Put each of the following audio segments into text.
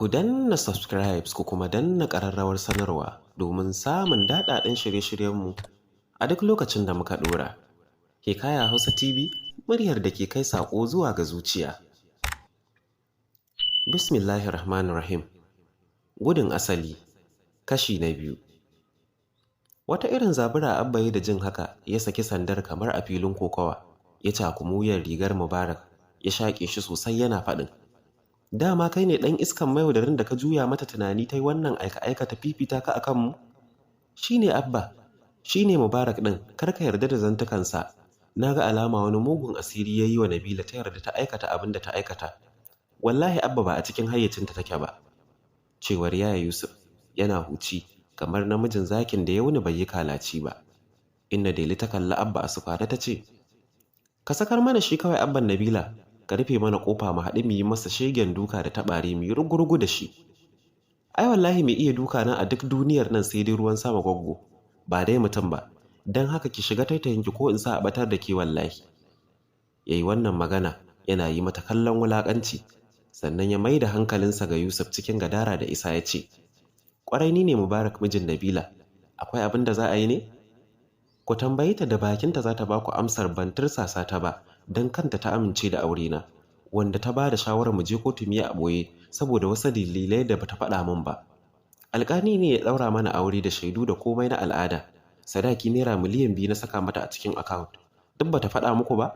Ku danna subscribe ku kuma danna ƙararrawar sanarwa domin samun daɗaɗɗen shirye-shiryenmu a duk lokacin da muka ɗora. Hikaya Hausa TV, muryar da ke kai saƙo zuwa ga zuciya. Bismillahirrahmanirrahim. Gudun asali, kashi na biyu. Wata irin zabura Abba ya da jin haka, ya saki sandar kamar a filin kokawa, ya cakumi wuyan rigar Mubarak, ya shaƙe shi sosai yana faɗin: "Dama kai ne ɗan iskan mayaudarin da ka juya mata tunani ta yi wannan aika-aika ta fifita ka a kanmu?" "Shi ne Abba, shi ne Mubarak ɗin, kar ka yarda da zantukansa. Na ga alama wani mugun asiri ya yi wa Nabila ta yarda ta aikata abin da ta aikata. Wallahi Abba, ba a cikin hayyacinta take ba." Cewar Yaya Yusuf yana huci kamar namijin zakin da ya wuni bai yi kalaci ba. Inna Deli ta kalli Abba a sufane ta ce, "Ka sakar mana shi kawai, Abban Nabila, ka rufe mana ƙofa, mu haɗu mu yi masa shegen duka da taɓare, mu yi rugurugu da shi. Ai wallahi mai iya duka na a duk duniyar nan sai dai ruwan sama, gwaggo, ba dai mutum ba. Don haka ki shiga taitayinki ko in sa a ɓatar da ke wallahi." Ya yi wannan magana yana yi mata kallon wulaƙanci, sannan ya mai da hankalinsa ga Yusuf cikin gadara da isa ya ce, "Ƙwarai ni ne Mubarak mijin Nabila, akwai abin da za a yi ne? Ku tambayi ta da bakinta, za ta ba ku amsar. Ban tursasa ta ba, don kanta ta amince da aurena, wanda ta ba da shawarar mu je kotu mu yi a ɓoye saboda wasu dalilai da bata faɗa min ba. Alƙali ne ya ɗaura mana aure da shaidu da komai na al'ada. Sadaki naira miliyan 2 na saka mata a cikin account. Duk bata faɗa muku ba?"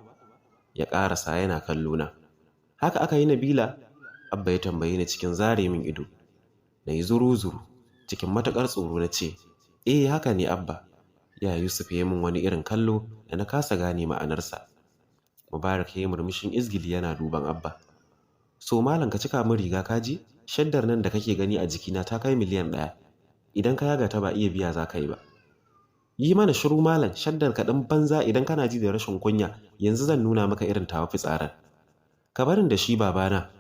Ya ƙarasa yana kallo na. "Haka aka yi, Nabila?" Abba ya tambaye ni cikin zare min ido. Na yi zuru-zuru cikin matuƙar tsoro na ce, "Eh, haka ne, Abba." Ya Yusuf ya yi min wani irin kallo da na kasa gane ma'anarsa. Mubarak ya yi murmushin izgili yana duban Abba. "So malam, ka cika min riga kaji, shaddar nan da kake gani a jikina ta kai miliyan 1. Idan ka yaga ta, ba iya biya za ka yi ba. Yi mana shiru malam, shaddar ka ɗin banza. Idan kana ji da rashin kunya, yanzu zan nuna maka irin tawa fitsarar. Ka barin da shi, babana.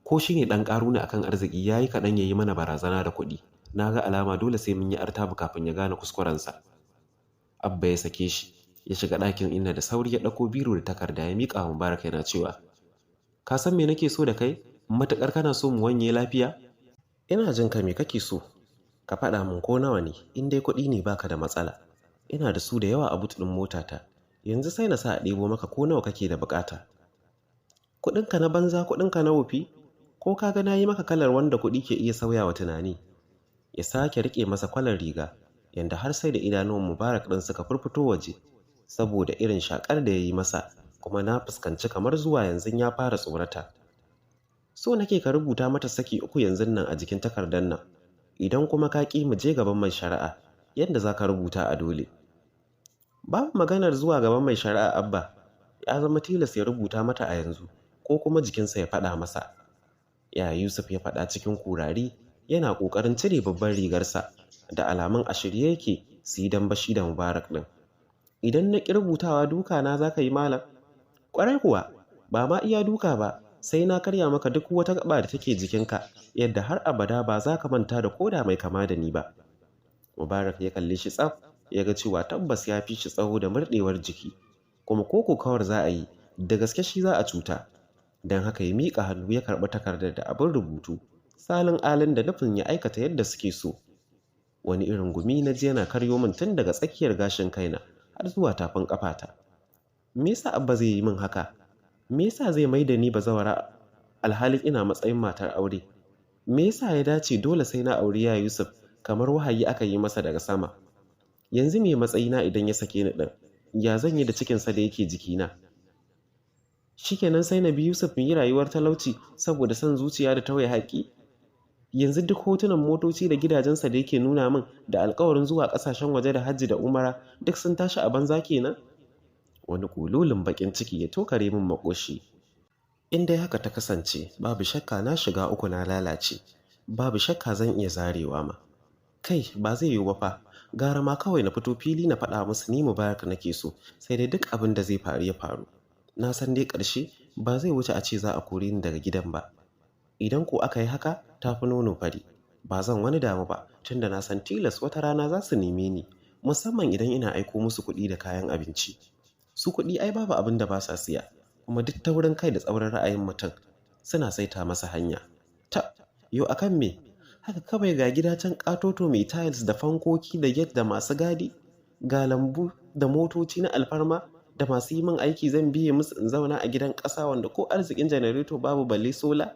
Ko shi ne ɗan ƙaruna akan arziki, ya yi kaɗan ya yi mana barazana da kuɗi. Na ga alama dole sai mun yi artabu kafin ya gane kuskurensa." Abba ya sake shi, ya shiga ɗakin Inna da sauri, ya ɗauko biro da takarda ya miƙa wa Mubarak yana cewa, "Ka san me nake so da kai? Matuƙar kana so mu wanye lafiya?" "Ina jin ka, me kake so? Ka faɗa min ko nawa ne, in dai kuɗi ne baka da matsala. Ina da su da yawa a boot ɗin motata. Yanzu sai na sa a ɗebo maka ko nawa kake da buƙata." "Kuɗinka na banza, kuɗinka na wofi, ko ka ga na yi maka kalar wanda kuɗi ke iya sauyawa tunani?" Ya sake riƙe masa kwalar riga, yanda har sai da idanuwan Mubarak ɗin suka furfuto waje saboda irin shaƙar da ya yi masa, kuma na fuskanci kamar zuwa yanzu ya fara tsorata. "So nake ka rubuta mata saki uku yanzun nan a jikin takardar nan. Idan kuma ka ƙi, mu je gaban mai shari'a, yadda za ka rubuta a dole." "Babu maganar zuwa gaban mai shari'a, Abba. Ya zama tilas ya rubuta mata a yanzu, ko kuma jikinsa ya faɗa masa." Ya Yusuf ya faɗa cikin kurari yana ƙoƙarin cire babban rigarsa, da alamun a shirye yake su yi dambashi da Mubarak ɗin. "Idan na ƙi rubutawa, duka na za ka yi, malam?" "Ƙwarai kuwa, ba ma iya duka ba, sai na karya maka duk wata gaɓa da take jikinka, yadda har abada ba za ka manta da koda mai kama da ni ba." Mubarak ya kalle shi tsaf, ya ga cewa tabbas ya fi shi tsawo da murɗewar jiki, kuma ko kokawar za a yi, da gaske shi za a cuta. Don haka ya miƙa hannu ya karɓi takardar da abin rubutu, salin alin, da nufin ya aikata yadda suke so. Wani irin gumi na ji yana karyo min tun daga tsakiyar gashin kaina har zuwa tafin ƙafata. Me yasa Abba zai yi min haka? Me yasa zai mai da ni bazawara alhalin ina matsayin matar aure? Me yasa ya dace dole sai na auri Ya Yusuf kamar wahayi aka yi masa daga sama? Yanzu me matsayina idan ya sake ni ɗin? Ya zan yi da cikinsa da yake jikina? Shikenan sai na bi Yusuf mu yi rayuwar talauci saboda son zuciya da tauye haƙƙi? Yanzu duk hotunan motoci da gidajensa da yake nuna min da alƙawarin zuwa ƙasashen waje da hajji da umara, duk sun tashi a banza kenan? Wani kululun baƙin ciki ya tokare min maƙoshi. In dai haka ta kasance, babu shakka na shiga uku, na lalace. Babu shakka zan iya zarewa ma. Kai, ba zai yiwu ba fa. Gara ma kawai na fito fili na faɗa musu ni Mubarak nake so, sai dai duk abin da zai faru ya faru. Na san dai ƙarshe ba zai wuce a ce za a kore ni daga gidan ba. Idan ko aka yi haka, ta fi nono fari. Ba zan wani damu ba, tunda na san tilas wata rana za su neme ni, musamman idan ina aiko musu kuɗi da kayan abinci. Su kuɗi ai babu abin da ba sa siya, kuma duk taurin kai da tsaurin ra'ayin mutum suna saita masa hanya. Ta Yo akan me? Haka kawai ga gida can ƙatoto mai tiles da fankoki da gate da masu gadi, ga lambu da motoci na alfarma da masu yi min aiki, zan biye musu in zauna a gidan ƙasa wanda ko arzikin janareto babu balle sola?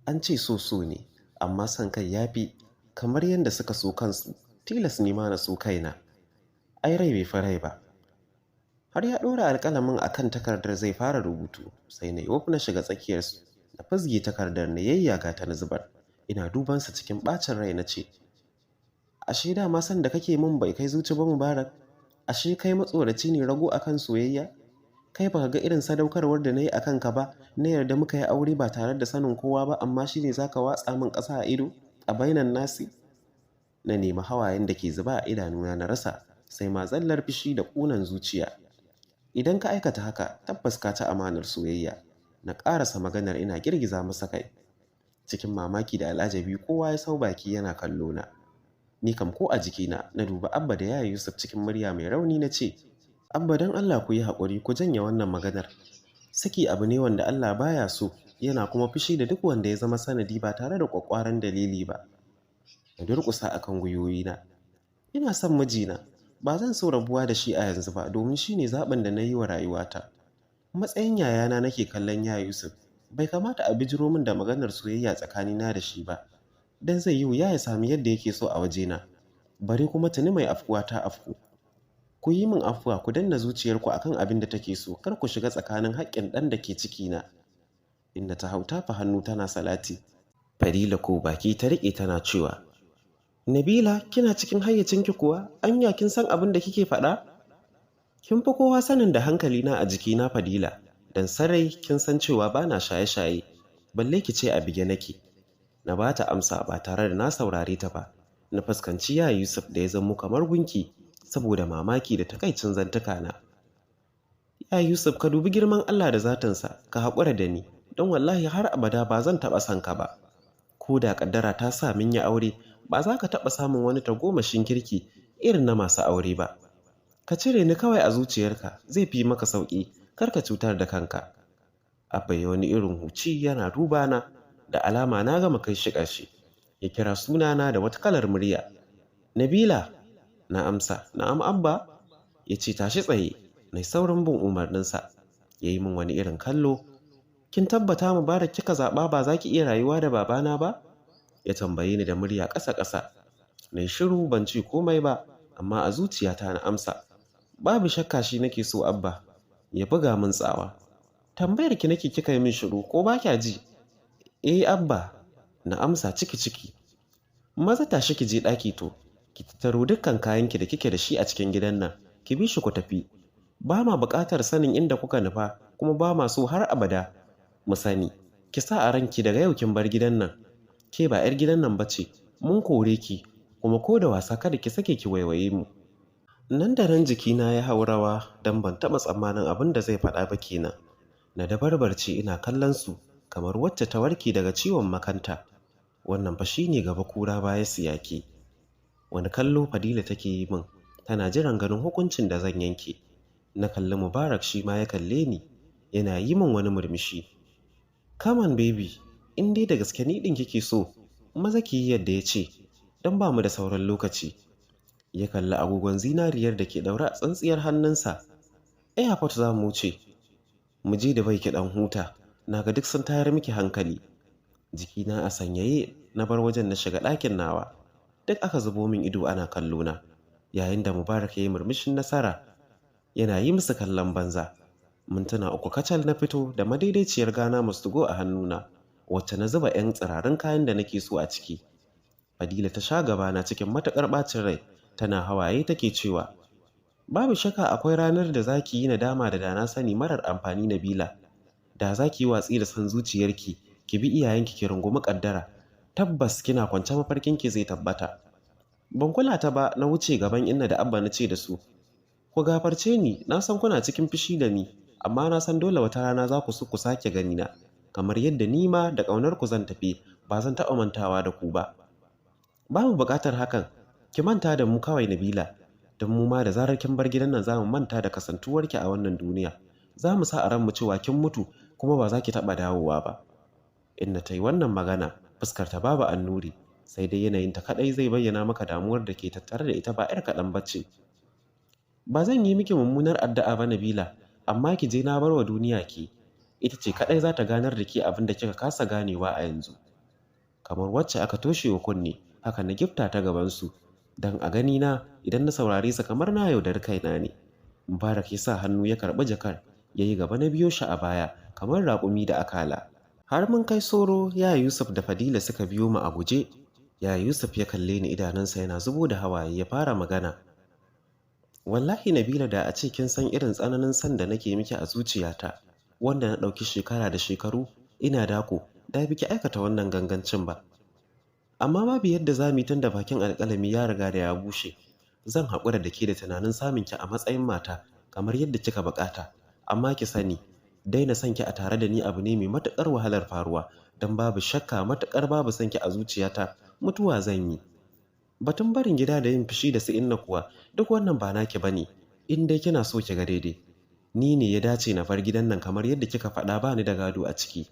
An ce so so ne, amma son kai ya fi. Kamar yadda suka so kansu, tilas ni ma na so kaina. Ai rai bai fi rai ba. Har ya ɗora alƙalamin a kan takardar zai fara rubutu, sai na yi na shiga tsakiyarsu, na fizge takardar, na yayyaga ta na zubar. Ina dubansa cikin ɓacin rai na ce, "Ashe dama son da kake min bai kai zuci ba, Mubarak? Ashe kai matsoraci ne, rago akan soyayya? Kai baka ga irin sadaukarwar da na yi a kanka ba, na yarda muka yi aure ba tare da sanin kowa ba, amma shine zaka watsa min ƙasa a ido a bainan nasi?" Na nemi hawayen da ke zuba a idanuna na rasa, sai ma zallar fushi da ƙunan zuciya. "Idan ka aikata haka, tabbas ka ci amanar soyayya." Na ƙarasa maganar ina girgiza masa kai. Cikin mamaki da al'ajabi kowa ya sau baki yana kallo na. Ni kam ko a jikina. Na duba Abba da Yaya Yusuf, cikin murya mai rauni na ce, "Abba, don Allah ku yi haƙuri, ku janye wannan maganar. Saki abu ne wanda Allah baya so, yana kuma fushi da duk wanda ya zama sanadi ba tare da ƙwaƙƙwaran dalili ba." Na durƙusa akan gwiwoyina. "Ina son mijina, ba zan so rabuwa da shi a yanzu ba, domin shi ne zaɓin da na yi wa rayuwata. Matsayin yayana nake kallon Yaya Yusuf, bai kamata a bijiro min da maganar soyayya tsakanina da shi ba, don zai yi wuya ya sami yadda yake so a wajena, bare kuma tuni mai afkuwa ta afku. Ku yi min afuwa, ku danna zuciyarku akan abin da take so, kar ku shiga tsakanin haƙƙin ɗan da ke cikina." Inda ta hau tafa hannu tana salati. Fadila ko baki ta riƙe tana cewa, "Nabila, kina cikin hayyacinki kuwa? Anya kin san abin da kike faɗa?" "Kin fi kowa sanin da hankalina a jikina, Fadila, dan sarai kin san cewa bana shaye-shaye, balle ki ce a bige nake." Na ba ta amsa ba tare da na saurare ta ba. Na fuskanci Yaya Yusuf da ya zamo kamar gunki saboda mamaki da takaicin zantuka na. "Ya Yusuf, ka dubi girman Allah da zatinsa, ka haƙura da ni, don wallahi har abada ba zan taɓa son ka ba. Ko da ƙaddara ta sa min yi aure, ba za ka taɓa samun wani tagomashin kirki irin na masu aure ba. Ka cire ni kawai a zuciyarka, zai fi maka sauƙi, kar ka cutar da kanka." Abba ya wani irin huci yana duba na, da alama na gama kai shi ƙarshe. Ya kira sunana da wata kalar murya. "Nabila!" Na amsa, "Na'am, Abba." Ya ce, "Tashi tsaye." Na saurin bin umarninsa. Ya yi min wani irin kallo. "Kin tabbata Mubarak kika zaɓa, ba za ki iya rayuwa da babana ba?" Ya tambaye ni da murya ƙasa-ƙasa. Na yi shiru, ban ce komai ba, amma a zuciyata na amsa, "Babu shakka shi nake so, Abba." Ya buga min tsawa. "Tambayar ki nake kika yi min shiru, ko ba kya ji?" "Eh, Abba," na amsa ciki-ciki. "Maza tashi ki je ɗaki to, ki tattaro dukkan kayanki da kike da shi a cikin gidan nan, ki bi shi ku tafi. Ba ma buƙatar sanin inda kuka nufa, kuma ba ma so har abada mu sani. Ki sa a ranki daga yau kin bar gidan nan. Ke ba 'yar gidan nan ba ce, mun kore ki, kuma ko da wasa kada ki sake ki waiwaye mu." Nan da nan jikina ya hau rawa, don ban taɓa tsammanin abin da zai faɗa ba kenan. Na dabarbarce ina kallon su kamar wacce ta warke daga ciwon makanta. Wannan fa shine gaba kura baya siyaki. Wani kallo Fadila take yi min, tana jiran ganin hukuncin da zan yanke. Na kalli Mubarak, shi ma ya kalle ni, yana yi min wani murmushi. "Come on baby, in dai da gaske ni ɗin kike so, maza ki yi yadda ya ce, don ba mu da sauran lokaci." Ya kalli agogon zinariyar da ke ɗaure a tsintsiyar hannunsa. "Airport za mu wuce. Mu je da bai ki ɗan huta, na ga duk sun tayar miki hankali." Jikina a sanyaye na bar wajen, na shiga ɗakin nawa. Duk aka zubo min ido ana kallo na, yayin da Mubarak ya yi murmushin nasara, yana yi musu kallon banza. Mintuna 3 kacal na fito da madaidaiciyar Ghana Must Go a hannuna, wacce na zuba 'yan tsirarin kayan da nake so a ciki. Fadila ta sha gabana cikin matuƙar ɓacin rai, tana hawaye take cewa, "Babu shakka akwai ranar da za ki yi nadama da dana sani marar amfani, Nabila. Da za ki yi watsi da son zuciyarki, ki bi iyayenki, ki rungumi ƙaddara. Tabbas kina kwance mafarkinki zai tabbata." Ban kula ta ba, na wuce gaban Inna da Abba na ce da su, "Ku gafarce ni, na san kuna cikin fushi da ni, amma na san dole wata rana za ku so ku sake ganina, kamar yadda ni ma da ƙaunar ku zan tafi, ba zan taɓa mantawa da ku ba." "Babu buƙatar hakan, ki manta da mu kawai, Nabila, don mu ma da zarar kin bar gidan nan za mu manta da kasantuwarki a wannan duniya. Za mu sa a ranmu cewa kin mutu kuma ba za ki taɓa dawowa ba." Inna ta yi wannan magana, Fuskar ta babu annuri, sai dai yanayinta kaɗai zai bayyana maka damuwar da ke tattare da ita ba 'yar kaɗan ba ce. Ba zan yi miki mummunar addu'a ba, Nabila, amma ki je na bar wa duniya ke. Ita ce kaɗai za ta ganar da ke abin da kika kasa ganewa a yanzu. Kamar wacce aka toshe wa kunne, haka na gifta ta gabansu. Don a ganina, idan na saurare su kamar na yaudari kaina ne. Mubarak ya sa hannu ya karɓi jakar, ya yi gaba na biyo shi a baya kamar raƙumi da akala. Har mun kai soro, ya Yusuf da Fadila suka biyo mu a guje. Ya Yusuf ya kalle ni, idanunsa yana zubo da hawaye, ya fara magana. Wallahi Nabila, da a ce kin san irin tsananin son da nake miki a zuciyata, wanda na ɗauki shekara da shekaru ina dako, da biki aikata wannan gangancin ba. Amma babu yadda za mu yi, tunda bakin alƙalami ya riga da ya bushe. Zan haƙura da ke da tunanin samun ki a matsayin mata kamar yadda kika buƙata. Amma ki sani, daina son ki a tare da ni abu ne mai matuƙar wahalar faruwa, don babu shakka matuƙar babu son ki a zuciyata, mutuwa zan yi. Batun barin gida da yin fushi da su Inna kuwa, duk wannan ba naki bane, in dai kina so ki ga daidai. Ni ne ya dace na bar gidan nan kamar yadda kika faɗa, ba ni da gado a ciki.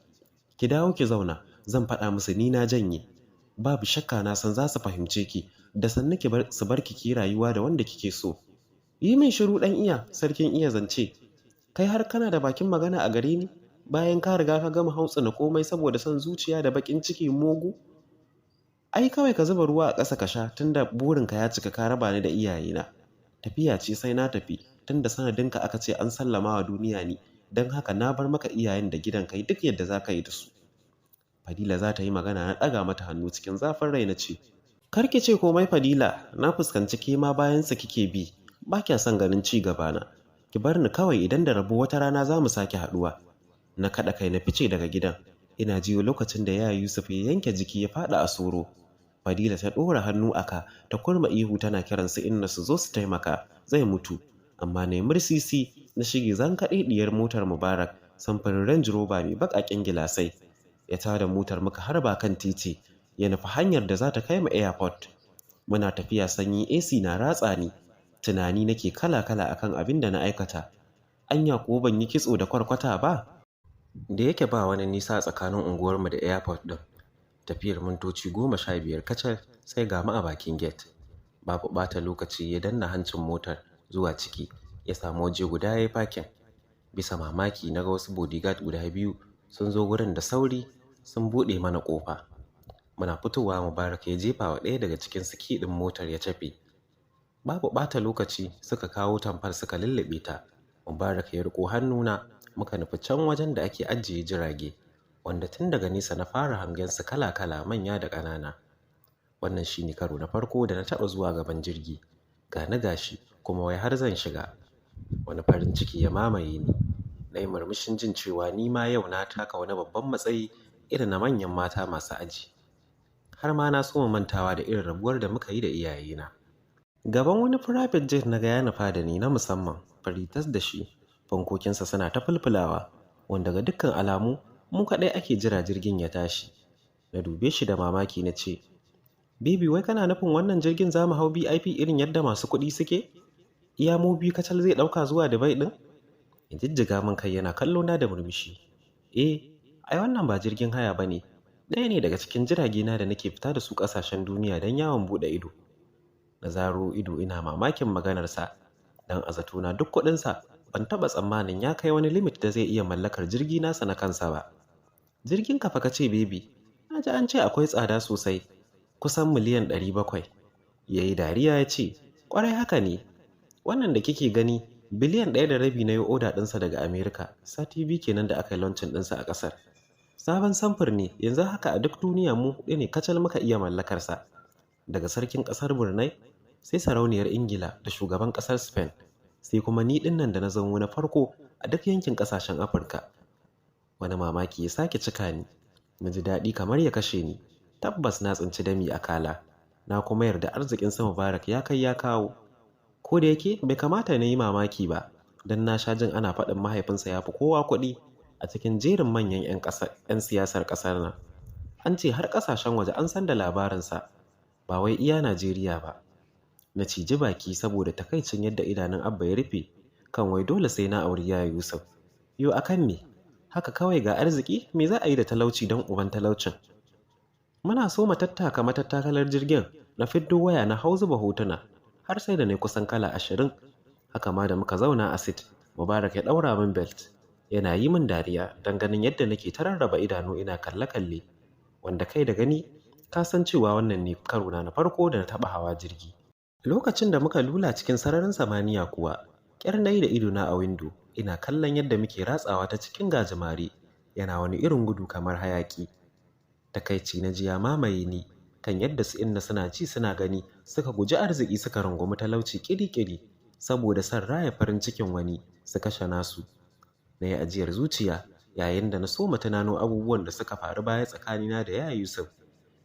Ki dawo ki zauna, zan faɗa musu ni na janye. Babu shakka na san za su fahimce ki, da sannu ki bar su bar ki ki rayuwa da wanda kike so. Yi min shiru, ɗan iya, sarkin iya zance. Kai har kana da bakin magana a gare ni, bayan ka riga ka gama hautsina komai saboda son zuciya da baƙin ciki mugu? Ai kawai ka zuba ruwa a ƙasa ka sha, tunda burinka ya cika, ka raba ni da iyayena. Tafiya ce sai na tafi, tunda sanadinka aka ce an sallama wa duniya ni, don haka na bar maka iyayen da gidan, kai duk yadda za ka yi da su. Fadila za ta yi magana na ɗaga mata hannu cikin zafin rai na ce, Kar ki ce komai, Fadila, na fuskanci ke ma bayansa kike bi, ba kya son ganin ci gabana. Ki bar ni kawai, idan da rabo wata rana za mu sake haɗuwa. Na kaɗa kai na fice daga gidan. Ina jiyo lokacin da yaya Yusuf ya yanke jiki ya faɗi a soro. Fadila ta ɗora hannu a ka ta kurma ihu tana kiran su Inna su zo su taimaka, zai mutu. Amma na yi mursisi na shige zankaɗeɗiyar motar Mubarak, samfurin Range Rover mai baƙaƙen gilasai. Ya tada motar, muka harba kan titi, ya nufi hanyar da za ta kai mu airport. Muna tafiya sanyi AC na ratsa ni. Tunani nake kala-kala akan abin da na aikata. Anya ko ban yi kitso da kwarkwata ba? Da yake ba wani nisa tsakanin unguwarmu da airport ɗin, tafiyar mintoci 15 kacal, sai ga mu a bakin gate. Babu ɓata lokaci ya danna hancin motar zuwa ciki, ya samu waje guda ya yi parking. Bisa mamaki na ga wasu bodyguard guda biyu sun zo wurin da sauri sun buɗe mana ƙofa. Muna fitowa Mubarak ya jefa wa ɗaya daga cikin su key ɗin motar ya cafe. Babu ɓata lokaci suka kawo tamfar suka lulluɓe ta. Mubarak ya riƙo hannuna muka nufi can wajen da ake ajiye jirage, wanda tun daga nesa na fara hangen su kala-kala, manya da ƙanana. Wannan shi ne karo na farko da na taɓa zuwa gaban jirgi. Ga ni gashi kuma wai har zan shiga. Wani farin ciki ya mamaye ni. Na yi murmushin jin cewa ni ma yau na taka wani babban matsayi irin na manyan mata masu aji. Har ma na soma mantawa da irin rabuwar da muka yi da iyayena. Gaban wani private jet na ga ya nufa da ni na musamman, fari tas da shi, fankokinsa suna ta fulfulawa, wanda ga dukkan alamu mu kaɗai ake jira jirgin ya tashi. Na dube shi da mamaki na ce, Baby, wai kana nufin wannan jirgin za mu hau VIP irin yadda masu kuɗi suke? Iya mu biyu kacal zai ɗauka zuwa Dubai ɗin? Ya jijjiga min kai yana kallo na da murmushi. Eh, ai wannan ba jirgin haya ba ne, ɗaya ne daga cikin jirage na da nake fita da su ƙasashen duniya don yawon buɗe ido. Na zaro ido ina mamakin maganarsa, don a zatona duk kuɗinsa ban taɓa tsammanin ya kai wani limit da zai iya mallakar jirgi nasa na kansa ba. Jirgin ka fa ka ce, baby, na ji an ce akwai tsada sosai, kusan miliyan 700. Ya yi dariya ya ce, ƙwarai haka ne, wannan da kike gani biliyan 1.5 na yi oda ɗinsa daga Amerika, sati 2 kenan da aka yi launching ɗinsa a ƙasar. Sabon samfur ne, yanzu haka a duk duniya mu huɗu ne kacal muka iya mallakarsa. Daga sarkin ƙasar Brunei, sai sarauniyar Ingila da shugaban ƙasar Spain, sai kuma ni ɗin nan da na zamo na farko a duk yankin ƙasashen Afirka. Wani mamaki ya sake cika ni, na ji daɗi kamar ya kashe ni. Tabbas na tsinci dami a kala, na kuma yarda arzikin sa Mubarak ya kai ya kawo. Ko da yake bai kamata na yi mamaki ba, don na sha jin ana faɗin mahaifinsa ya fi kowa kuɗi a cikin jerin manyan 'yan siyasar ƙasar nan. An ce har ƙasashen waje an san da labarinsa, ba wai iya Najeriya ba. Na ciji baki saboda takaicin yadda idanun Abba ya rufe kan wai dole sai na auri yaya Yusuf. Yo, akan me? Haka kawai ga arziki, me za a yi da talauci don uban talaucin? Muna so mu tattaka matattakalar jirgin, na fiddo waya na hau zuba hotuna har sai da na kusan kala 20. Haka ma da muka zauna a seat, Mubarak ya ɗaura min belt. Yana yi min dariya don ganin yadda nake ta rarraba idanu ina kalle-kalle, wanda kai da gani ka san cewa wannan ne karona na farko da na taɓa hawa jirgi. Lokacin da muka lula cikin sararin samaniya kuwa, ƙyar na yi da idona a windo, ina kallon yadda muke ratsawa ta cikin gajimare, yana wani irin gudu kamar hayaƙi. Takaici na ji ya mamaye ni kan yadda su Inna suna ji suna gani suka guji arziki suka rungumi talauci ƙiri-ƙiri saboda son raya farin cikin wani su kashe nasu. Na yi ajiyar zuciya yayin da na soma tunano abubuwan da suka faru baya tsakanina da Yaya Yusuf,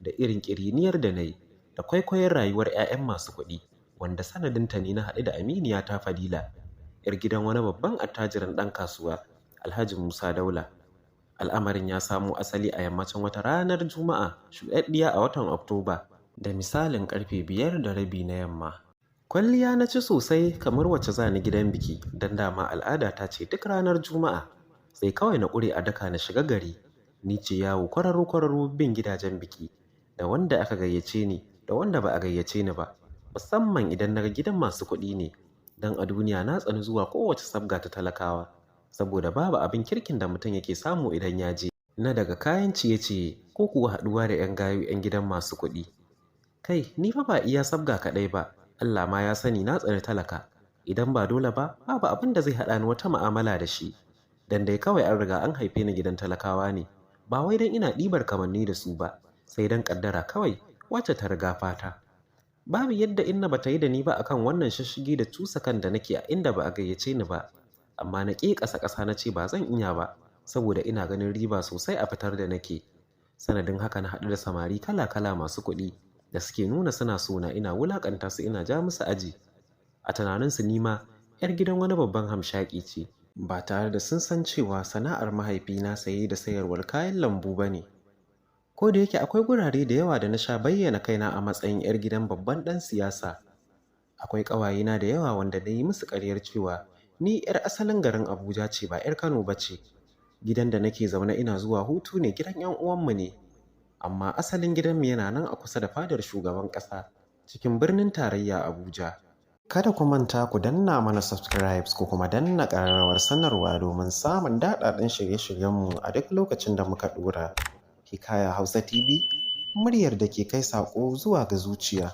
da irin ƙiriniyar da na yi da kwaikwayon rayuwar 'ya'yan masu kuɗi, wanda sanadinta ne na haɗu da aminiyata Fadila, 'yar gidan wani babban attajirin ɗan kasuwa, Alhaji Musa Daula. Al'amarin ya samo asali a yammacin wata ranar Juma'a shuɗaɗɗiya a watan Oktoba, da misalin ƙarfe 5:30 na yamma. Kwalliya na ci sosai kamar wacce za ni gidan biki, don dama al'ada ta ce duk ranar Juma'a sai kawai na ƙure a daka na shiga gari. Ni ce yawo kwararo-kwararo bin gidajen biki, da wanda aka gayyace ni da wanda ba a gayyace ni ba, musamman idan na ga gidan masu kuɗi ne, don a duniya na tsani zuwa kowace sabga ta talakawa, saboda babu abin kirkin da mutum yake samu idan ya je, na daga kayan ciye-ciye ko kuwa haɗuwa da 'yan gayu 'yan gidan masu kuɗi. Kai, ni fa ba iya sabga kaɗai ba, Allah ma ya sani na tsani talaka. Idan ba dole ba, babu abin da zai haɗa ni wata mu'amala da shi. Dan dai kawai an riga an haife ni gidan talakawa ne, ba wai don ina ɗibar kamanni da su ba, sai don ƙaddara kawai wacce ta riga fata. Babu yadda Inna bata yi da ni ba akan wannan shishshigi da cusa kan da nake a inda ba a gayyace ni ba, amma na ƙi ƙasa ƙasa na ce ba zan iya ba, saboda ina ganin riba sosai a fitar da nake. Sanadin haka na haɗu da samari kala-kala masu kuɗi da suke nuna suna sona, ina wulaƙanta su ina ja musu aji. A tunaninsu ni ma 'yar gidan wani babban hamshaƙi ce, ba tare da sun san cewa sana'ar mahaifina saye da sayarwar kayan lambu ba ne. Ko da yake akwai gurare da yawa da na sha bayyana kaina a matsayin 'yar gidan babban ɗan siyasa. Akwai ƙawayena da yawa wanda na yi musu ƙaryar cewa ni 'yar asalin garin Abuja ce ba 'yar Kano ba ce. Gidan da nake zaune ina zuwa hutu ne gidan 'yan uwanmu ne. Amma asalin gidanmu yana nan a kusa da fadar shugaban ƙasa cikin birnin tarayya Abuja. Kada ku manta ku danna mana subscribe ku kuma danna ƙararrawar sanarwa domin samun daɗaɗɗen shirye-shiryenmu a duk lokacin da muka ɗora. Hikaya Hausa TV, muryar da ke kai saƙo zuwa ga zuciya.